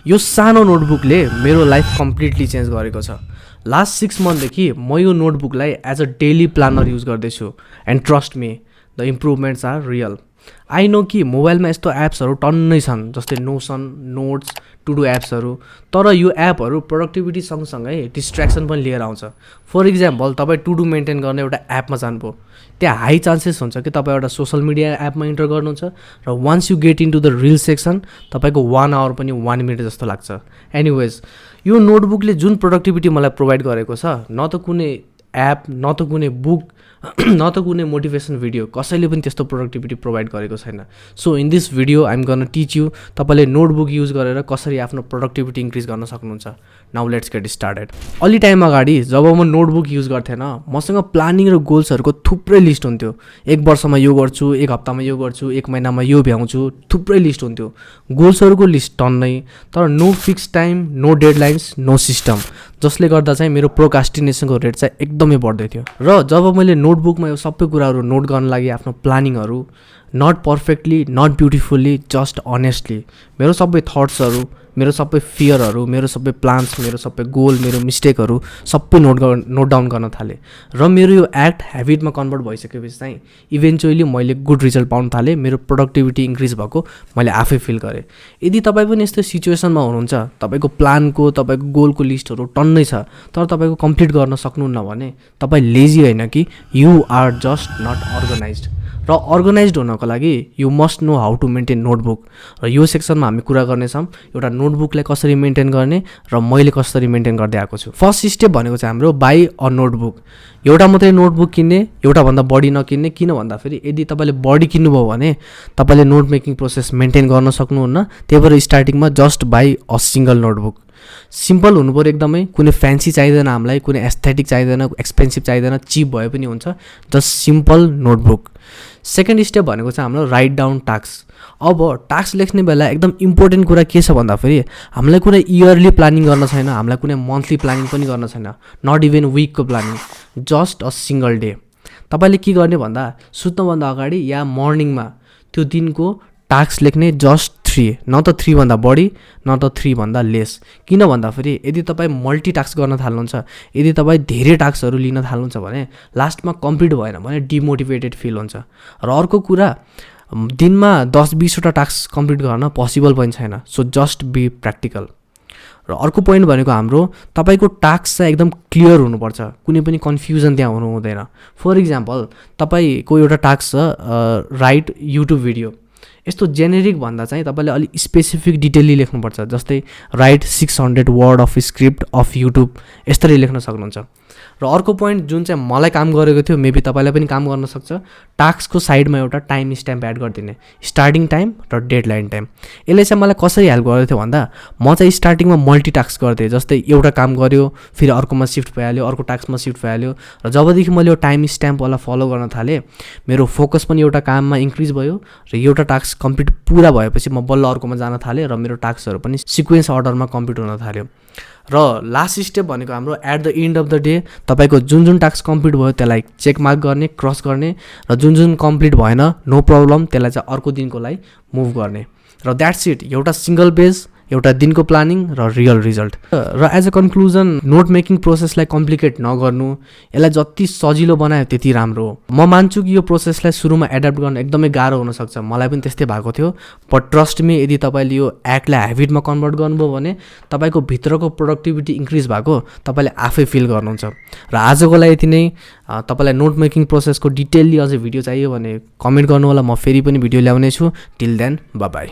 यो सानो नोटबुकले मेरो लाइफ कम्प्लिटली चेन्ज गरेको छ। लास्ट 6 मन्थदेखि म यो नोटबुकलाई as a daily planner use गर्दैछु and trust me the improvements are real. I know कि मोबाइलमा यस्तो एप्सहरू टन्नै छन् जस्तै नोसन, नोट्स, टु डु एप्सहरू, तर यो एपहरू प्रोडक्टिभिटी सँगसँगै डिस्ट्र्याक्सन पनि लिएर आउँछ। फर इक्जाम्पल तपाईँ टु डु मेन्टेन गर्ने एउटा एपमा जानुभयो, त्यहाँ हाई चान्सेस हुन्छ कि तपाईँ एउटा सोसल मिडिया एपमा इन्टर गर्नुहुन्छ र once you get into the reel section तपाईँको 1 आवर पनि 1 मिनट जस्तो लाग्छ। एनिवेज यो नोटबुकले जुन प्रोडक्टिभिटी मलाई प्रोभाइड गरेको छ, न त कुनै एप, न त कुनै बुक, न त कुनै मोटिभेसन भिडियो, कसैले पनि त्यस्तो प्रोडक्टिभिटी प्रोभाइड गरेको छैन। So in this video I am gonna teach you तपाईँले नोटबुक युज गरेर कसरी आफ्नो प्रोडक्टिभिटी इन्क्रिज गर्न सक्नुहुन्छ। Now let's get started. अलि टाइम अगाडि जब म नोटबुक युज गर्थेन, मसँग प्लानिङ र गोल्सहरूको थुप्रै लिस्ट हुन्थ्यो। 1 वर्षमा यो गर्छु, 1 हप्तामा यो गर्छु, 1 महिनामा यो भ्याउँछु, थुप्रै लिस्ट हुन्थ्यो। गोल्सहरूको लिस्ट टन्नै, तर no fix time, no deadlines, no system, जसले गर्दा चाहिँ मेरो प्रोकास्टिनेसनको रेट चाहिँ एकदमै बढ्दै थियो। र जब मैले नोटबुकमा यो सबै कुराहरू नोट गर्न लागि आफ्नो प्लानिङहरू, not perfectly, not beautifully, just honestly मेरो सबै थट्सहरू, मेरो सबै फियरहरू, मेरो सबै प्लान्स, मेरो सबै गोल, मेरो मिस्टेकहरू सबै नोट डाउन गर्न थालेँ। र मेरो यो एक्ट ह्याबिटमा कन्भर्ट भइसकेपछि चाहिँ इभेन्चुअली मैले गुड रिजल्ट पाउन थालेँ। मेरो प्रोडक्टिभिटी इन्क्रिज भएको मैले आफै फिल गरेँ। यदि तपाईँ पनि यस्तो सिचुएसनमा हुनुहुन्छ, तपाईँको प्लानको, तपाईँको गोलको लिस्टहरू टन्नै छ, तर तपाईँको कम्प्लिट गर्न सक्नुहुन्न भने तपाईँ लेजी होइन कि you are just not organized. र अर्गनाइज्ड हुनको लागि you must know how to maintain notebook. र यो सेक्सनमा हामी कुरा गर्नेछौँ एउटा नोटबुकलाई कसरी मेन्टेन गर्ने र मैले कसरी मेन्टेन गर्दै आएको छु। फर्स्ट स्टेप भनेको चाहिँ हाम्रो बाई अ नोटबुक। एउटा मात्रै नोटबुक किन्ने, एउटाभन्दा बढी नकिन्ने। किन भन्दाखेरि यदि तपाईँले बढी किन्नुभयो भने तपाईँले नोट मेकिङ प्रोसेस मेन्टेन गर्न सक्नुहुन्न। त्यही भएर स्टार्टिङमा just buy a single notebook. Simple हुनु पऱ्यो एकदमै, कुनै फ्यान्सी चाहिँदैन हामीलाई, कुनै एस्थेटिक चाहिँदैन, एक्सपेन्सिभ चाहिँदैन, चिप भए पनि हुन्छ, just simple notebook. Second step भनेको चाहिँ हाम्रो राइट डाउन टास्क। अब टास्क लेख्ने बेला एकदम इम्पोर्टेन्ट कुरा के छ भन्दाखेरि हामीलाई कुनै इयरली प्लानिङ गर्न छैन, हामीलाई कुनै मन्थली प्लानिङ पनि गर्न छैन, नट इभन विकको planning, just a single day. तपाईँले के गर्ने भन्दा सुत्नुभन्दा अगाडि या मर्निङमा त्यो दिनको टास्क लेख्ने जस्ट 3, न त 3 भन्दा बढी, न त 3 भन्दा लेस। किन भन्दाखेरि यदि तपाईँ मल्टिटास्क गर्न थाल्नुहुन्छ, यदि तपाईँ धेरै टास्कहरू लिन थाल्नुहुन्छ भने लास्टमा कम्प्लिट भएन भने डिमोटिभेटेड फिल हुन्छ। र अर्को कुरा, दिनमा 10-20 वटा टास्क कम्प्लिट गर्न पोसिबल पनि छैन। So just be practical. र अर्को पोइन्ट भनेको हाम्रो तपाईँको टास्क चाहिँ एकदम क्लियर हुनुपर्छ, कुनै पनि कन्फ्युजन त्यहाँ हुनु हुँदैन। फर इक्जाम्पल तपाईँको एउटा टास्क छ राइट युट्युब भिडियो। यस्तो जेनेरिक भन्दा चाहिँ तपाईँले अलिक स्पेसिफिक डिटेलली लेख्नुपर्छ। जस्तै right 600 word of script of YouTube, यसरी लेख्न सक्नुहुन्छ। र अर्को पोइन्ट जुन चाहिँ मलाई काम गरेको थियो, मेबी तपाईँलाई पनि काम गर्न सक्छ, टास्कको साइडमा एउटा टाइम स्ट्याम्प एड गरिदिने, स्टार्टिङ टाइम र डेडलाइन टाइम। यसले चाहिँ मलाई कसरी हेल्प गरेको थियो भन्दा म चाहिँ स्टार्टिङमा मल्टिटास्क गर्थेँ। जस्तै एउटा काम गऱ्यो, फेरि अर्कोमा सिफ्ट भइहाल्यो, अर्को टास्कमा सिफ्ट भइहाल्यो। र जबदेखि मैले यो टाइम स्ट्याम्पवाला फलो गर्न थालेँ, मेरो फोकस पनि एउटा काममा इन्क्रिज भयो र एउटा टास्क कम्प्लिट पुरा भएपछि म बल्ल अर्कोमा जान थालेँ र मेरो टास्कहरू पनि सिक्वेन्स अर्डरमा कम्प्लिट हुन थाल्यो। र लास्ट स्टेप भनेको हाम्रो at the end of the day तपाईँको जुन टास्क कम्प्लिट भयो त्यसलाई चेक मार्क गर्ने, क्रस गर्ने, र जुन कम्प्लिट भएन नो प्रब्लम, त्यसलाई चाहिँ अर्को दिनको लागि मुभ गर्ने। र द्याट्स इट। एउटा सिङ्गल पेज, एउटा दिनको प्लानिङ र रियल रिजल्ट। र as a conclusion, note making प्रोसेसलाई कम्प्लिकेट नगर्नु, यसलाई जति सजिलो बनायो त्यति राम्रो हो। म मान्छु कि यो प्रोसेसलाई सुरुमा एडाप्ट गर्न एकदमै गाह्रो हुनसक्छ, मलाई पनि त्यस्तै भएको थियो। बट ट्रस्ट मी, यदि तपाईँले यो एक्टलाई ह्याबिटमा कन्भर्ट गर्नुभयो भने तपाईँको भित्रको प्रोडक्टिभिटी इन्क्रिज भएको तपाईँले आफै फिल गर्नुहुन्छ। र आजको लागि यति नै। तपाईँलाई नोट मेकिङ प्रोसेसको डिटेलली अझै भिडियो चाहियो भने कमेन्ट गर्नु होला, म फेरि पनि भिडियो ल्याउने छु। Till then, bye by.